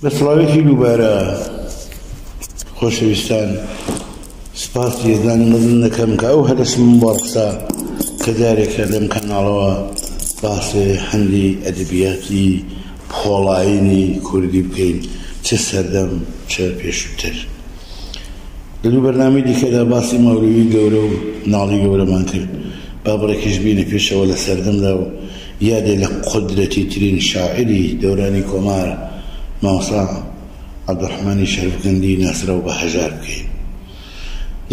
بە سڵاوێکی دووبارە خۆشەویستان سپاسی یەزدانی مەزن دەکەم کە ئەو هەلەشم بۆ ڕەخسا کە جارێکە لەم کەناڵەوە باسی هەندی ئەدەبیاتی پۆڵایینی کوردی بکەین چ سەردەم چ پێشووتر. لە دوو بەرنامەی دیکەدا باسی مەولەوی گەورە و ناڵی گەورەمان کرد، با بڕێکیش بینە پێشەوە لە سەردەمدا و یادێ لە قودرەتی ترین شاعیری دەورانی کۆمار مامۆستا عەبدولڕەحمانی شەرفکەندی ناسراو بە هەژار بکەین.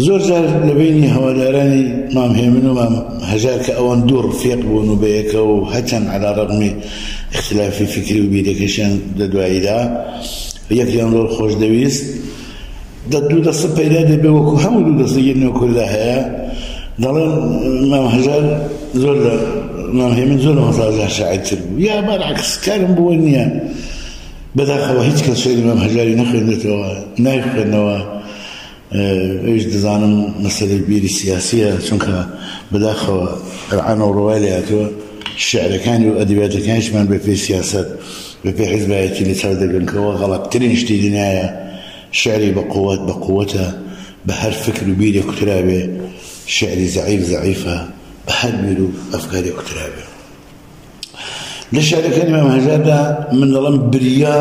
زۆر جار لە بەینی هەوادارانی مام هێمن و مام هەژار کە ئەوان دوو ڕفیق بوون و بەیەکەوە و هەرچەند عەلا ڕەغمی ئیختلافی فیکری و بیرەکەشیان لە دواییدا یەکیان زۆر خۆش دەویست، دە دوو دەستە پەیدا دەبێ وەکو هەموو دوو دەستەی نێو کوردا هەیە دەڵێن مام هەژار زۆر لە مام هێمن زۆر لە مامۆستا هەژار شاعیرتر بوو یا بەرعەکس کارم بووە نییە بەداخەوە هیچ کەس شعری مام هەژاری نەخوێندێتەوە نایخوێندنەوە ئەویش دەزانم مەسەلەی بیری سیاسیە چونکە بەداخەوە ئەلعان ئەو ڕەوای لێ هاتووە شعرەکانی و ئەدەبیاتەکانیشمان بەپێی سیاسەت بەپێی حیزبایەتی لە چاو دەگرن کە ئەوە غەڵەتترین شتی دنیایە شعری بە قوەت بە قوەتە بە هەر فکر و بیرێک کوترابێ شعری زەعیف زەعیفە بە هەر بیر و ئەفکارێک کوترابێ. لە شعرەکانی مام هەژاردا من دەڵێم بریا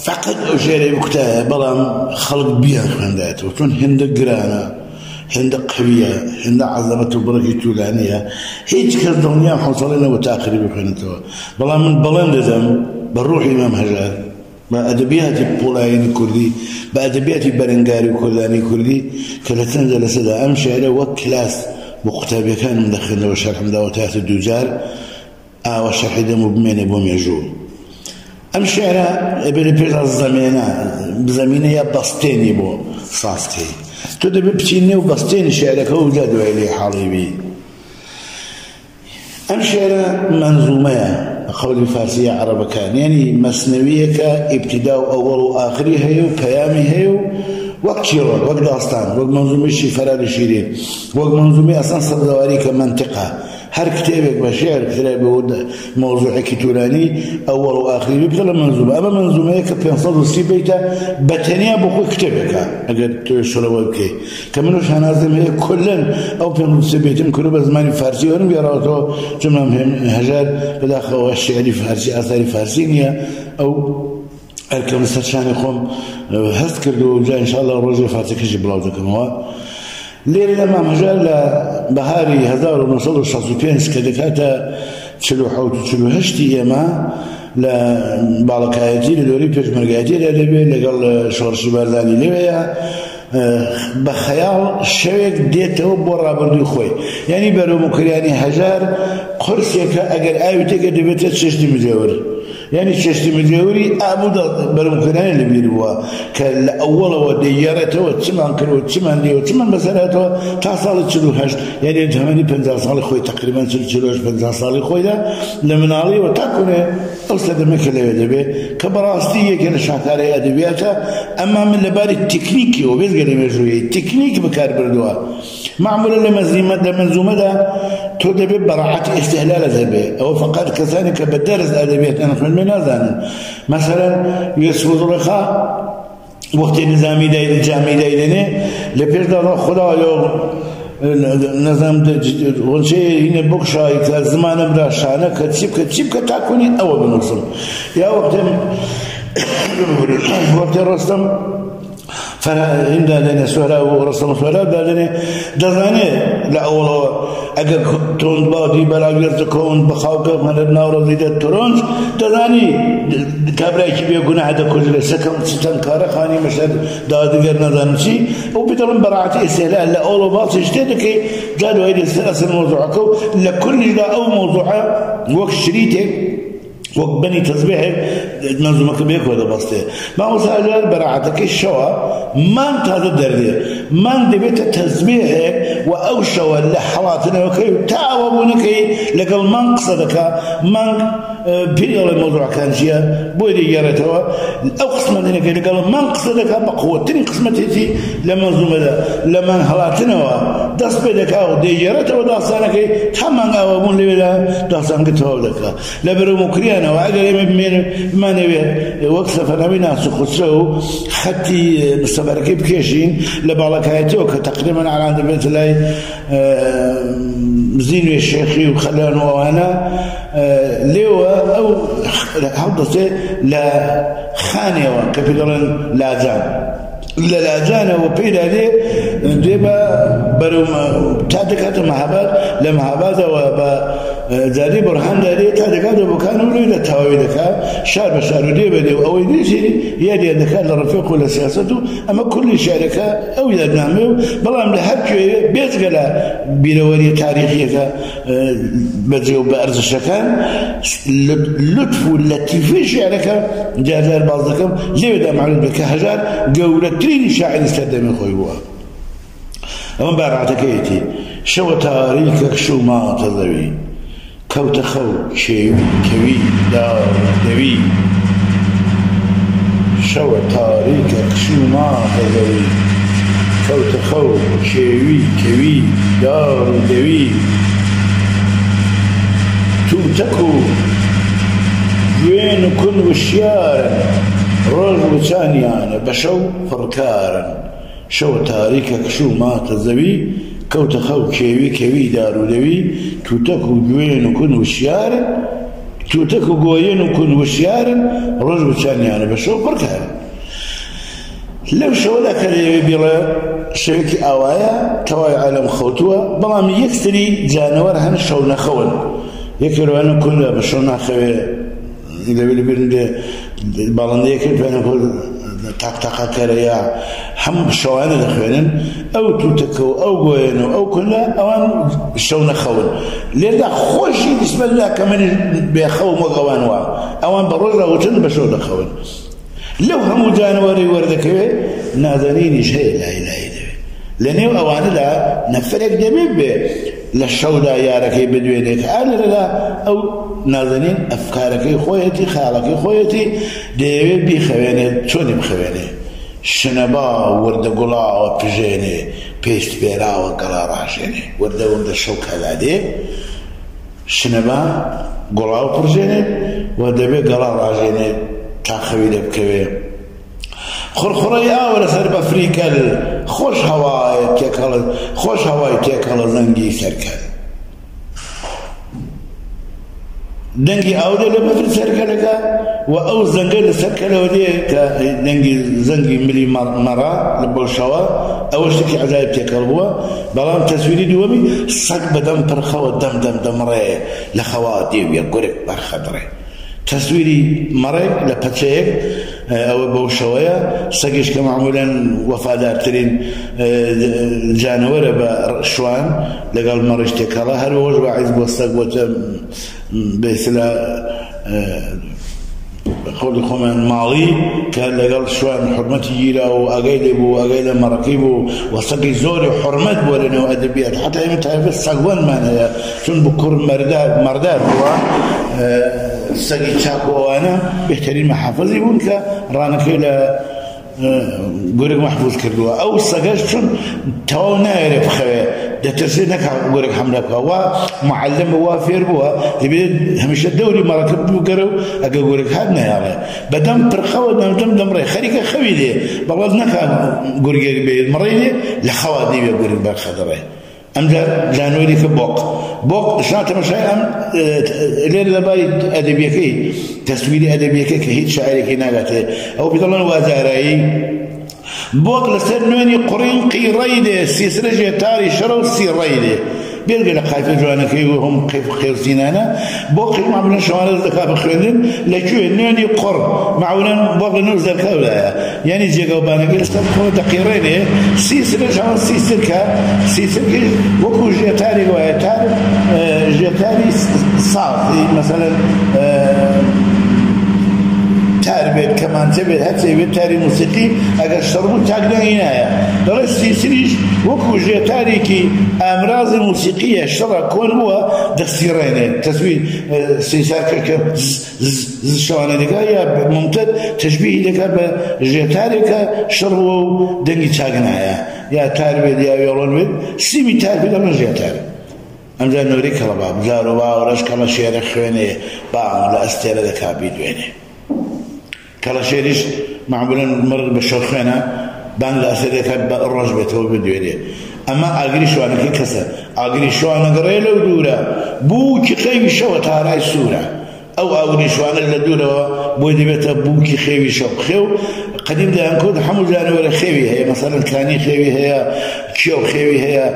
فەقەت ئەو شعرەی بکوتایە بەڵام خەڵک بیان خوێندایەتەوە چون هێندە گرانە هێندە قەویە هێندە عەزەمەت و بڕێکی تولانیە هیچ کەس دڵنیام حەوسەڵەی نەبوو تا ئاخری بخوێنێتەوە بەڵام من بەڵێن دەدەم بە ڕوحی مام هەژار بە ئەدەبیاتی پۆڵایینی کوردی، بە ئەدەبیاتی بەرەنگاری و کوردانی کوردی کە لە چەند جەلەسەدا ئەم شیعرە وەک کلاس بۆ قوتابیەکانم دەخوێندەوە شەرحم داوە تاتە دووجار ئاوا شەرحی دەم و بمێنێ بۆ مێژوو. ئەم شیعرە ئەبێ لە پێشدا زەمێنە، زەمینە یا بەستێنی بۆ ساز کەی. تۆ دەبێ بچی نێو بەستێنی شیعرەکە و جا دوای لێی حاڵی بی. ئەم شیعرە مەنزومەیە بە قەولی فارسیە عەڕەبەکان یانی مەسنەویەکە ئیبتیدا و ئەوەڵ و ئاخری هەیە و پەیامی هەیە و وەک چیڕۆک وەک داستان وەک مەنزومەی شیفەراد و شیرین وەک مەنزومەی ئەسان سەبزەواری کە مەنتقە هەر کتێبێک بە شیعر کرابێ و مەوزوعێکی تورانی ئەوەڵ و ئاخری بێ بڵێ مەنزومە ئەمە مەنزومەیە کە 530 بەیتە بە تەنیا بۆ خۆی کتێبێکە ئەگەر تۆ شرەوە بکەی کە منو شانازیم هەیە کولەن ئەو 530 بەیتم کردو بە زمانی فارسی وەرم گێڕاوەتەوە چون مام هەژار بەداخەوە شیعری فارسی ئاساری فارسی نییە ئەو ئەرکەم لەسەر شانی خۆم هەست کردو جا ئینشاءاللە ڕۆژێ فارسەکەشی بڵاو دەکەمەوە. لێرەدا مام هەژار لە بەهاری 1965 کە دەکاتە 47 و 48 ئێمە لە باڵەکایەتی لە دۆری پێشمەرگایەتیدا دەبێت لەگەڵ شۆڕشی بارزانی لەوێیە بە خەیاڵ شەوێک دێتەوە بۆ ڕابردووی خۆی یعنی بەرەو موکریانی هەژار قورسێکە ئەگەر ئاوی تێکە دەبێتە چێشتی مجێور یانی چێشتی مجێوری ئابوو بەرەو موکریانی لەبیر بووە کە لە ئەوەڵەوە دەیگێڕێتەوە چمان کرد و چمان لێ و چمان بەسەر هاتەوە تا ساڵی 48 یعنی تەمەنی 50 ساڵی خۆی تقریبا 48 50 ساڵی خۆیدا لە مناڵیەوە تا کونێ ئەو سەردەمە کە لەوێ دەبێ کە بەڕاستی یەکێ لە شاکارەی ئەدەبیاتە ئەما من لە باری تکنیکیەوە بێجگە لە مێژوویی تکنیک بەکار بردووە معمولا لە مەزیمە لە مەنزومەدا تۆ دەبێت بەراعەت ئیستهلالت هەبێ ئەوە فقط کەسانی کە بە دەرس ئەدەبیات نەخوێنبێ نازانن مەسەلەن یوسف و زوڵێخا وەختی نظامی دای جامی دایدەنێ لە پێشدا ڕۆ خدایۆ نەزانم غنچەیە هینە بکشای کە زمانم را شانە کە چی بکە چی بکە تا کونی ئەوە بنووسم یا وەختێ وەختێ ڕۆستم هین دادەنێ سۆرا و ڕەسەم سۆرا دادەنێ دەزانێ لە ئەوڵەوە ئەگەر تۆند بادی بەراگەر دەکەون بە خاوکە هەنەر ناوڕەزی دە تۆرۆنج دەزانی کابرایکی بێ گوناه دەکوژرێ سەکەم ستەمکارە خانی مەشهەد دادگەر نازانم چی ئەو پێ دەڵێم بەراعەتی ئیستهلال لە ئەوڵەوە باسی شتێ دەکەی جا دوای دێتە ئەسڵ مەوزوعەکە و لە کولیشدا ئەو مەوزوعە وەک شریتێک وەک بەنی تەزبێحێک مەنزومەکە بەیەکەوە دەبەستێ. مامۆستا هەژار بەراعەتەکەی شەوە مانگ تازە دەردێ، مانگ دەبێتە تەزبێحێک و ئەو شەوە لە هەڵاتنەوەکەی و تا ئاوابوونەکەی لەگەڵ مانگ قسە دەکا، مانگ پێی دەڵێ مەوزوعەکان چییە بۆی دەیگێڕێتەوە، ئەو قسمەتەکەی لەگەڵ مانگ قسە دەکا بە قوەتترین قسمەتێتی لە مەنزومەدا لە مانگ هەڵاتنەوە دەست پێ دەکا و دەیگێڕێتەوە داستانەکەی تا مانگ ئاوابوون لەوێدا داستانەکە تەواو دەکا. لە بەرەو موکریان. خۆیانەوە ئەگەر ئێمە بمانەوێت وەک سەفەرنامەی ناسر خسرەو خەتی سەفەرەکەی بکێشین لە باڵەکایەتیەوە کە تقریبا ئالان دەبێت لای زینوێ شێخی و خەلان و ئەوانە لێوە ئەو هەڵدەستێ لە خانێوە کە پێ دەڵێن لاجان لە لاجانەوە پێیدا دێ دێ بە بەرەو تا دەکاتە مەهاباد لە مەهابادەوە بە جادەی بڕهاندا دێ تا دەکاتە بۆکان و لێی لە تەواوی دەکات شار بە شار و دێ بە دێ و ئەوەی دێ یادیان دەکات لە ڕەفیق و لە سیاسەت و ئەمە کولی شعرەکە ئەو یادنامەیە و بەڵام لە هەر کوێ بێجگە لە بیرەوەریە تاریخیەکە بەجێ و بە ئەرزشەکان لوتف و لەتیفەی شعرەکە جار جار باس دەکەم لەوێدا معلوم بێت کە هەژار گەورەترین شاعری سەردەمی خۆی بووە. ئەمە باراتەکەیەتی شەوە تاریکە کش و ماتە زەوی کەوتە خەو کێوی کەوی دار دەوی شەوە تاریکە کش و ماتە زەوی کەوتە خەو کێوی کەوی دار و دەوی تووتەک و گوێن و کون وشیارن ڕۆژ وچانیانە بە شەو پڕکارن شەوە تاریکە کش و ماتە زەوی کەوتە خەو کێوی کەوی دار و دەوی تووتەک و گوێن و کون وشیارن تووتەک و گۆیەن و کون وشیارن ڕۆژ وچانیانە بە شەو پڕکارن. لەو شەوەدا کە دەیەوێ بیڵێ شەوێکی ئاوایە تەواوی عالەم خەوتووە، بەڵام یەکسری جانەوەر هەن شەو نەخەون، یەکێ لەوانە کوندە بە شەو ناخەوێ، لەوێ لەبیرم دێ باڵندەیەک توانێ خۆ تاق تاقەکەرە یا هەموو شەوانە دەخوێنن، ئەو تووتەکە و ئەو گۆیەن و ئەو کوندە ئەوان شەو نەخەون. لێرەدا خۆشی نسبەت دا کە منیش بێخەوم وەک ئەوان وام، ئەوان بە ڕۆژ ڕاوتن بە شەو دەخەون. لەو هەموو جانەوەرەی وەردەکەوێ نازەنینیش هەیە لای لای دەوێ. لە نێو ئەوانەدا نەفەرێک دەبێ بێ لە شەودا یارەکەی بدوێنێت. ئا لێرەدا ئەو نازەنین ئەفکارەکەی خۆیەتی، خەیاڵەکەی خۆیەتی، دەیەوێ بیخەوێنێت. چۆنی بخەوێنێ؟ شنەبا وردە گوڵاوە پژێنێ، پێست پێراوە گەڵا ڕاژێنێ. وردە وردە شەو کە لادێ شنەبا گوڵاو پڕژێنێت و دەبێ گەڵا ڕاژێنێت تا خەوی لێ بکەوێ. خوڕخوڕەی ئاوە لەسەر بەفری کەل، خۆش هەوایە تێکەڵ خۆش هەوای تێکەڵە زەنگی سەر کەل. دەنگی ئاو دێ لە بەفری سەر کەلەکە و ئەو زەنگە لەسەر کەلەوە دێ کە دەنگی زەنگی ملی مەڕە لە بۆ شەوە، ئەوە شتێکی عەجایب تێکەڵ بووە. بەڵام تەسویری دووەمی سەگ بەدەم پرخەوە دەم دەم دەمڕێ لە خەوا دێویە گورگ بەرخە دڕێ. تەسویری مەڕێک لە پەچەیەک ئەوە بەو شەوەیە، سەگیش کە مەعمولەن وەفادارترین جانەوەرە بە شوان لەگەڵ مەڕیش تێکەڵە، هەر بەوەش باعیس بۆ سەگ بۆتە بە ئیستلا قەولی خۆمان ماڵی کە لەگەڵ شوان حرمەتی گیرا و ئاگای لێ بوو، ئاگای لە مەڕەکەی بوو و سەگی زۆری حرمەت بووە لە نێو ئەدەبیات. حتا ئێمە تایبەت سەگوەنمان هەیە چون بکوڕ مەردار مەڕدار بووە، سەگی چاک و ئەوانە بهترین محافظی بوون کە ڕانەکەی لە گورگ مەحفوظ کردووە. ئەو سەگەش چون تەواو نایەرێ بخەوێ، دەترسێ نەکا گورگ حەملە بکا، وا معەلم وا فێر بووە دەبێت هەمیشە دەوری مەڕەکە بگەرە و ئەگەر گورگ هات نەیاڵێ. بەدەم پرخەوە دەم دەمڕێ، خەریکە خەوی دێ، بەڵام نەکا گورگێک بێت مەڕەی دێ، لە خەوا دیوێ گورگ بەرخە دەڕێ. ئەمجار جانوەرێکە بۆق بۆق شا تەمەشای ئەم لێرە لەباری ئەدەبیەکەی تەسویری ئەدەبیەکەی کە هیچ شاعرێکی ناگاتێ ئەو پێ دەڵێن وازارایی بۆق لەسەر نوێنی قوڕین قیڕەی دێ سیسرە ژێتاری شەڕە و سیڕەی دێ بێجگە لە قافیە جوانەکەی و هەم قیف قێوسینانە بۆقی معمولا شەوانە دەست دەکات بە خوێندن لە کوێ نوێنی قوڕ معمولا بۆق لە نێو زەرکاودایە یانی جێگاوبانەکەی لەسەر قوڕ دەقیڕێنێ سیسرەش هەڵە سیسرکە سیسرکەی وەکو ژێتارێک وایە تار ژێتاری ساز مەسەلەن تار بێت کەمانچە بێت هەرچێ بێت تاری موسیقی ئەگەر شەڕ بوو چاک دەنگی نایە دەڵێ سیسریش وەکو ژێتارێکی ئامرازی موسیقیە شەڕە کۆن بووە دەسیڕێنێ تەسویر سیسار کە کە ز شەوانە دەکات یا ممتد تەشبیهی دەکات بە ژێتارێکە شەڕ بووە و دەنگی چاک نایە یا تار بێت یا وێڵۆن بێت سیمی تار پێ دەڵێن ژێتار. ئەمجا نۆرەی کەڵەباب جاروباوەڕەش کەڵەشێرە خوێنێ بانگ لە ئەستێرە دەکا بیدوێنێ. کەڵەشێریش مەعمولەن مەڕ بە شەو خوێنە بانگ لە ئەستێرە دەکات بە ڕۆژ بێتەوە بدوێنێ. ئەمە ئاگری شوانەکەی کەسە ئاگری شوانە گڕێ لەو دوورە بووکی خێوی شەوە تارای سوورە. ئەو ئاگری شوانە لە دوورەوە بۆی دەبێتە بووکی خێوی شەو. خێو قەدیم دەیانکوت هەموو جانەوەرە خێوی هەیە، مەسەلەن کانی خێوی هەیە، کێو خێوی هەیە،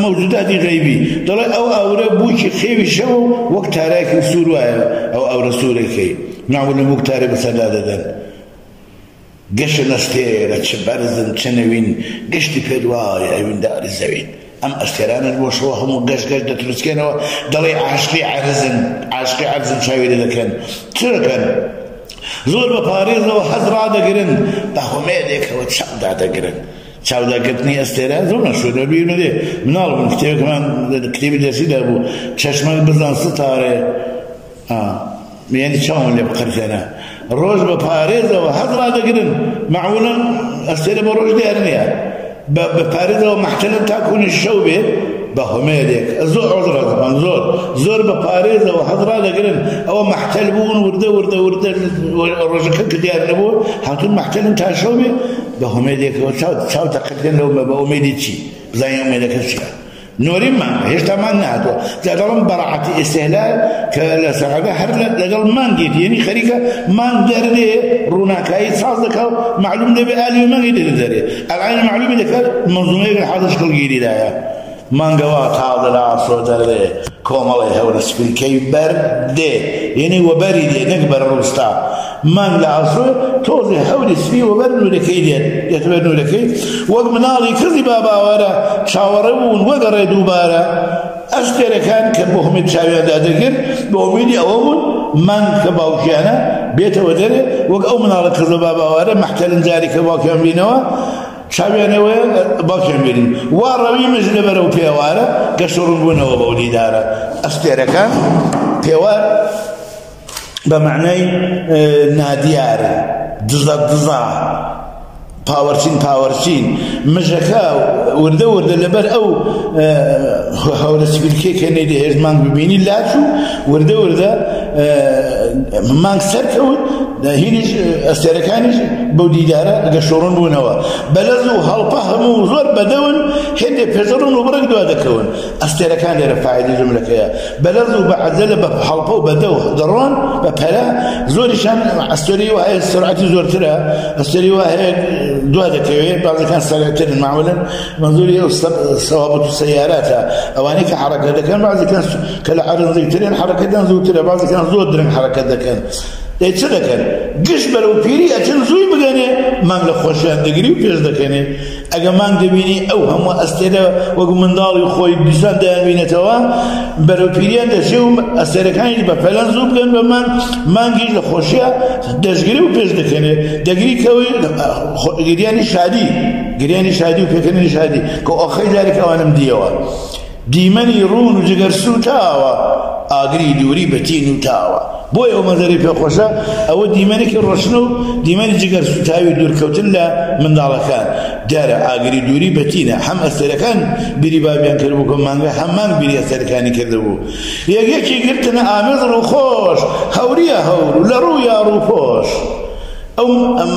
مەوجوداتی غەیبی. دەڵێ ئەو ئاورە بووکی خێوی شەوە و وەک تارایەکی سوور وایە ئەو ئاورە سوورەکەی. مەعمولەن بووک تارێ بەسەردا دەدەن. گەشە ئەستێرە چ بەرزن چ نەوین گشتی پێت وایە ئەوینداری زەوین. ئەم ئەستێرانەش بۆ شەوە هەموو گەش گەش دەتروسکێنەوە دەڵێی عاشقی عەرزن عاشقی عەرزن چاوی لێ دەکەن چ دەکەن زۆر بە پارێزەوە حەز ڕادەگرن بە هومێدێکەوە چاو دادەگرن. چاوداگرتنی ئەستێرە زۆر مەشهورە بیرمە دێ مناڵ بووم کتێبێکمان کتێبی دەرسیدا بوو چەشمەک بزان ستارێ یانی چاوم لێ بقرتێنە ڕۆژ بە پارێزەوە هەز ڕادەگرن مەعمولا ئەستێرە بە ڕۆژ دیار نییە بە پارێزەوە مەحتەلن تاکوونی شەو بێ بە هومێدێک زۆر عوزرە دەکەن زۆر زۆر بە پارێزەوە هەز ڕادەگرن ئەوە مەحتەل بوون وردە وردە وردە ڕۆژەکە کە دیار نەبوو هاتوون مەحتەلن تا شەو بێ بە هومێدێکەوە چاو چاو دەقرتێن لەو بە ئومێدی چی بزانین ئومێدەکە چییە نۆرەی مانگە هێشتا مانگ نەهاتووە جا دەڵێم بەراعەتی ئیستهلال کە لە سەعەکە هەر لەگەڵ مانگێتی یعنی خەریکە مانگ دەردێ ڕووناکایی ساز دەکا و معلوم دەبێ ئالی مانگی دێتە دەرێ ئەلعین معلومی دەکات مەنزومەیەک لە حاڵی شکڵگیریدایە مانگەوا تازە لە ئاسۆ دەردێ کۆمەڵێ هەورە سپیلکەی بەر دێ یعنی وەبەری دێ نەک بەر ڕووستا مانگ لە ئاسۆ تۆزێ هەوری سپی وەبەر نوورەکەی دێت دێتە بەر نوورەکەی وەک مناڵی کزی باباوارە چاوەڕێ بوون وەگەڕێ دووبارە ئەستێرەکان کە بۆ هەمێ چاویان دادەگرت بە ئومێدی ئەوە بوون مانگ کە باوکیانە بێتەوە دەرێ وەک ئەو مناڵە کزە باباوارە مەحتەلن جارێک کە باوکیان بینەوە چاویانەوەیە باوکیان بینن وا ڕەوی مژ لەبەرەو پێوارە گەشت و ڕوون بوونەوە بەو دیدارە ئەستێرەکان پێوار بە مەعنای نادیار، دزە دزە، پاوەرچین پاوەرچین، مژەکە وردە وردە لەبەر ئەو هەورە سپیلکەی کە نەیدەهێشت مانگ ببینی لاچوو، وردە وردە مانگ سەرکەوت، هینیش ئەستێرەکانیش بەو دیدارە گەشۆڕن بوونەوە. بەلەز و هەڵپە هەموو زۆر بەدەون، هێندێ پێشڕەون و بڕێک دوا دەکەون. ئەستێرەکان لێرە فاعیلی جوملەکەیە بە لەز و بە عەجەلە بە هەڵپە و بە دەو دەڕۆن بە پەلە زۆریشان ئەستێرەی وا هەیە سرعەتی زۆرترە ئەستێرەی وا هەیە دوا دەکەوێ بەعزەکان سەرعترن معمولا مەنزوری ئەو سەوابت و سەیاراتە ئەوانەی کە حەرەکەت دەکەن بەعزەکان کە لە عەرز نزیکترن حەرەکەتیان زووترە بەعزەکان زۆر درەنگ حەرەکەت دەکەن دەی چ دەکەن گشت بەرەو پیری ئەچن زووی بگەنێ مانگ لە خۆشیان دەگری و پێش دەکەنێ ئەگە مانگ دەبینی ئەو هەموو ئەستێرە وەک منداڵی خۆی دیسان دەیانبینێتەوە بەرەو پیریان دەچێ و ئەستێرەکانیش بە پەلەن زوو بگەن بە مانگ مانگیش لە خۆشیە دەشگری و پێش دەکەنێ دەگری کەوی گریانی شادی گریانی شادی و پێکەنینی شادی کە ئۆخەی جارێک ئەوانم دیەوە دیمەنی ڕوون و جگەر سووتاوە ئاگری دووری بە تین و تاوە بۆیە ئەو مەنزەرەی پێ خۆشە ئەوە دیمەنێکی ڕۆشنە و دیمەنی جگەر سووتاوی دوورکەوتن لە منداڵەکان دیارە ئاگری دووری بەتینە هەم ئەستێرەکان بیری بابیان کردبوو کە مانگە هەم مانگ بیری ئەستێرەکانی کردبوو یەک یەکی گرتنە ئامێز ڕووخۆش هەوریە هەور و لە ڕوویا ڕووپۆش ئەو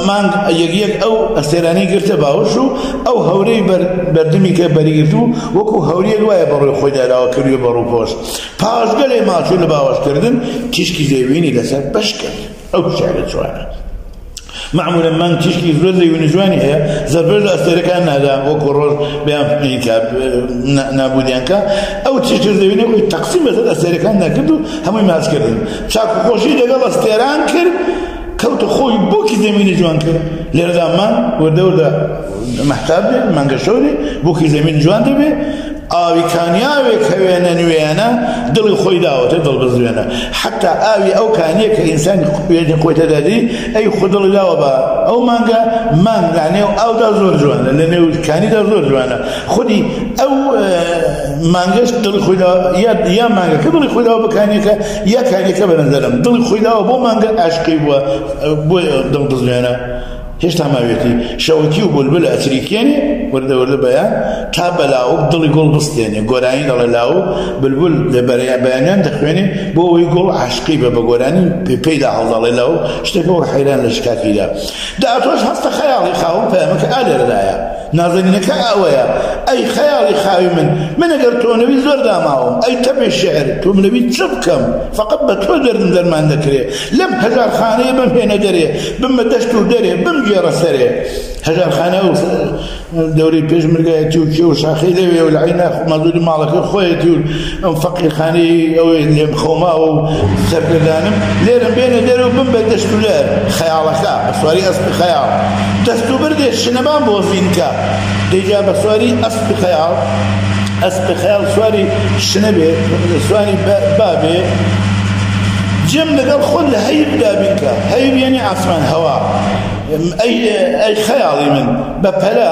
مانگ یەک یەک ئەو ئەستێرانەی گرتە باوەش و ئەو هەورەی بەردمی کە بەری گرتبوو وەکو هەوریەک وایە بەڕووی خۆیدا لاوە کردووە بە ڕووپۆش پاش گەلێ ماچ و لە باوەش کردن تیشکی زەوینی لەسەر بەش کرد ئەو شعرە جوانە معمولا مانگ تیشکی زۆر زەوینی جوانی هەیە زەبر لە ئەستێرەکان نادا وەکو ڕۆژ بیان نابودیان کە ئەو تیشکە زەوینە خۆی تەقسیم بەسەر ئەستێرەکان نەکرد و هەمووی ماچ کردن چاک و خۆشی لەگەڵ ئەستێران کرد کەوتە خۆی بۆکی زەمینی جوان کرد لێرەدا مانگ وردە وردە مەهتاب دێ مانگە شەو دێ بۆکی زەمین جوان دەبێ ئاوی کانیاوێک هەوێنە نوێنە دڵی خۆی داوەتە دڵ بزوێنە حتا ئاوی ئەو کانیە کە ئینسانی وێنی خۆی تێدا دی ئەی خۆ دڵی داوە بە ئەو مانگە مانگ لە نێو ئاودا زۆر جوانە لە نێو کانیدا زۆر جوانە خودی ئەو مانگەش دڵی خۆی داوە یا مانگەکە دڵی خۆی داوە بە کانیەکە یا کانیەکە بە نەزەرم دڵی خۆی داوە بۆ مانگە ئاشقی بووە بۆ دڵ بزوێنە. هێشتا ماویەتی شەوەکی و بولبول ئەچریکێنێ وردە وردە بەیان تا بە لاوک دڵی گوڵ بستێنێ گۆرانی دەڵێ لاوک بلبل لە بەیانیان دەخوێنێ بۆ ئەوەی گوڵ عاشقی بە بە گۆرانی پێیدا هەڵدەڵێ لاوک شتێکە وەک حەیران لە شکاکیدا دا ئەتۆش هەستە خەیاڵی خاوم پەیامەکە ئا لێرەدایە نازەنینەکە ئەوەیە ئەی خەیاڵی خاوی من من ئەگەر تۆ نەبی زۆر داماوم ئەی تەپێ شیعر تۆ منەبی چ بکەم فەقەت بە تۆ دەردم دەرمان دەکرێ لەم هەژارخانەیە بمهێنە دەرێ بمە دەشت و دەرێ بمگێڕە سەرێ هەژارخانە و دەورەی پێشمەرگایەتی و کێو شاخەی لەوێ و لە عەینا مەزوری ماڵەکەی خۆیەتی و ئەم فەقیرخانەی ئەوەی لێم خەوماوە و سەرگەردانم لێرم بێنە دەرێ و بم بە دەشت و دەر خەیاڵەکە بە سواری ئەسپی خەیاڵ دەست و بردێ شنەبان بۆ زینکە دەیجا بە سواری ئەسپی خەیاڵ ئەسپی خەیاڵ سواری شنە بێ سواری با بێ جێم لەگەڵ خۆت لە هەیڤ دابینکە هەیڤ یەنی ئاسمان هەوا ئەی ئەی خەیاڵی من بە پەلە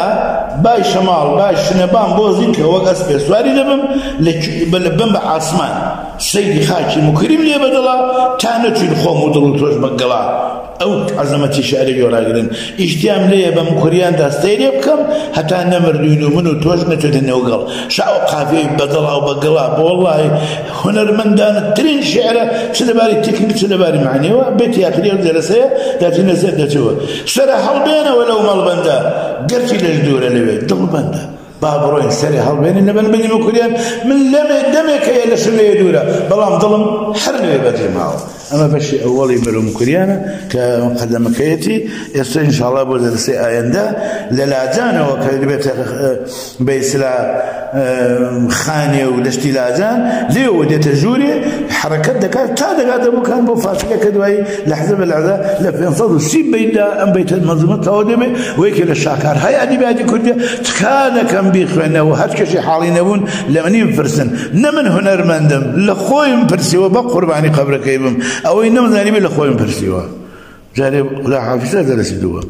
بای شەماڵ بای شنەبام بۆ زینکە وەک ئەسپێ سواری دەبم لە بم بە ئاسمان سەیری خاکی موکریم لێ بەدڵە تا نەچوین خۆم و دڵ و تۆش بە گڵا ئەو عەزەمەتی شعرە گوێ ڕاگرن ئیشتیام لێیە بە موکریاندا سەیرێ بکەم هەتا نەمردوین و من و تۆش نەچێتە نێو گەڵ شاو قافیەی بەدڵا و بە گڵا بۆ وەڵڵاهی هونەرمەندانەترین شعرە چ لەباری تەکنیک چ لەباری مەعنیەوە بێتی ئاخری ئەو جەلەسەیە دەچینە سەر دەچەوە سەرە هەڵبێنەوە لەو مەڵبەندە گەرچی لەش دوورە لەوێ دڵ بەندە با بڕۆین سەرێ هەڵبێنین لە بەنبەنی موکریان من لەمێ دەمێک هەیە لەشم لێ دوورە بەڵام دڵم هەر لەوێ بەجێ ماوە ئەمە بەشی ئەوەڵی بەرەو موکریانە کە مقەدەمەکەیەتی ئێستا ئینشاڵڵا بۆ دەرسەی ئایندە لە لاجانەوە کە دەبێتە بە ئیسلا خانێ و دەشتی لاجان لێوە دێتە ژوورێ حرەکەت دەکات تا دەگاتە بوکان بۆ فاسلە کە دوایی لەحزە بە لەحزە لە 530 بەیتدا ئەم بەیتە مەنزومە تەواو دەبێ و یەکێ لە شاکارهای ئەدیبیاتی کوردیە تکا دەکەم بیخوێنەوە هەر کەشی حاڵی نەبوون لە منی بپرسن نە من هونەرمەندم لە خۆیم پرسیوە بە قوربانی قەبرەکەی بم ئەوەی نەمزانیبێ لە خۆیم پرسیوە جارێ خودا حافیزە دەرسی دووە.